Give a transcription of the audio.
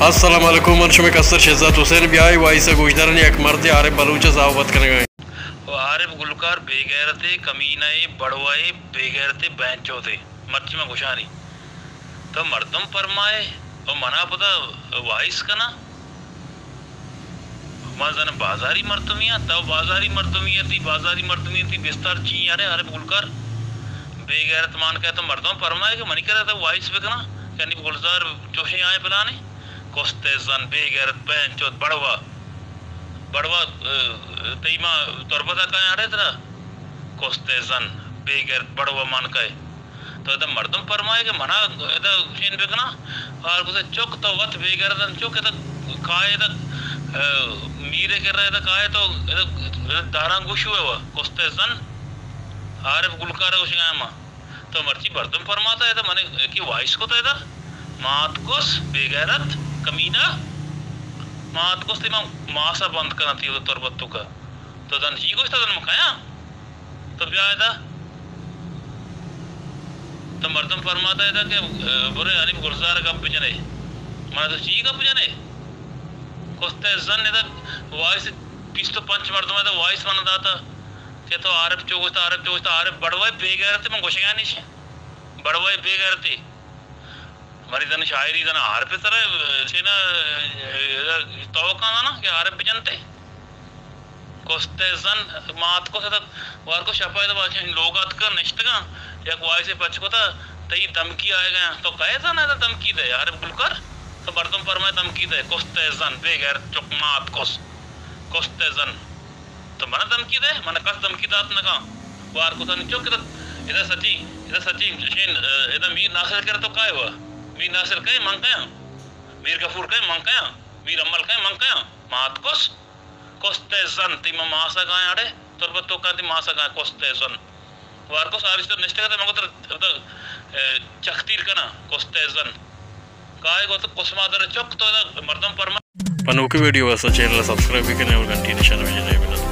السلام علیکم، من شمئے کستر شہزاد حسین، بیائے وائس ءَ گوشدارانی۔ یک مردے عارف بلوچ ءَ زاہ ءُ بد کنگ ءَ اِنت۔ او عارف گلکار، بے غیرتے، کمینہ ئے، بڑوا ئے، بے غیرتے، بہنچوتے۔ مرچی من گوشانی۔ تو مردم پرمائے، او منا پدا وائس کنا۔ من زاناں بازاری مردمے آں، تو بازاری مردمے ئے، تئی بازاری مردمے ئے، تئی بستار چی اِنت؟ ارے عارف گلکار، بے غیرت مان کئے، تو مردم پرمائے کہ منی کرا تو وائس بکناں کہ حنیف گلزار چوشیں آئے پلانے، کستے زن، بے غیرت، بہن چود، بڑوا، بڑوا، اه، تئی ما تربت ءَ کائیں اڑے ترا، کستے زن، بے غیرت، بڑوا مان کئے۔ تو ادا مردم پرمائے کہ منا ادا شین بکناں۔ آر گوشت، چک تو وت بے غیرت انت، چک ادا کائے ادا، اه، میرے کرا ادا کائے تو ادا، ادا داراں گوشو ہے وا، کستے زن۔ عارف گلکار گوشگا ما۔ تو مرچی مردم پرماتا ادا، من کہ وائس کو تو ادا۔ مات کس، بے غیرت، کمینہ۔ مات کس تی من ماسا بند کناں تی تربت تو کا۔ تو دن جی گوشت دن من کایاں۔ تو بیا ادا۔ تو مردم پرماتا ادا کہ، اه، برے حنیف گلزار گپ بجنے۔ من تو چی گپ جنے؟ کستے زن ادا وائس بیست و پنچ مردم ادا وائس من داتا کہ تو عارف چو گوشت، عارف چو گوشت، عارف بڑوائے بے غیرتے، من گوشگا نیش۔ بڑوائے بے غیرتے۔ منی زن شاعری زن عارف سر سینا، اه، توکا زنا کہ عارف بجنتے۔ کستے زن مات کو ستک وار کو شپا ادا بادشاہ لوگ اتکا نشتگا، یک وائسے پچ کتا، تئی دمکی آئے گیا۔ تو کئے زن ادا دمکی دے؟ عارف گلکار، تو مردم پرمائے دمکی دے۔ کستے زن، بے غیرت، چک مات کس، کستے زن۔ تو منا دمکی دے؟ منا کس دمکی دات نکا۔ وار کتا نی چک ادا، ادا سچی، ادا سچی شین، ادا میر ناصر کر تو کائے وا؟ میر ناصر کئے؟ من کیا؟ میر غفور کئے؟ من کیا؟ میر امل کئے؟ من کیا؟ مات کس۔ کستے زن، تی ما ماسا گائیں اڑے، تربت تو کن تی ماسا گائیں، کستے زن۔ وار کو ساری تو نشتے کتے، مگو تر، تر، اه، چختیر کنا، کستے زن۔ کائے گو تو کسما در چک تو ادا مردم پرما۔ پنوکی ویڈیو واسطہ چینل سبسکرائب بھی کریں اور گھنٹی نشان بھی جنیں۔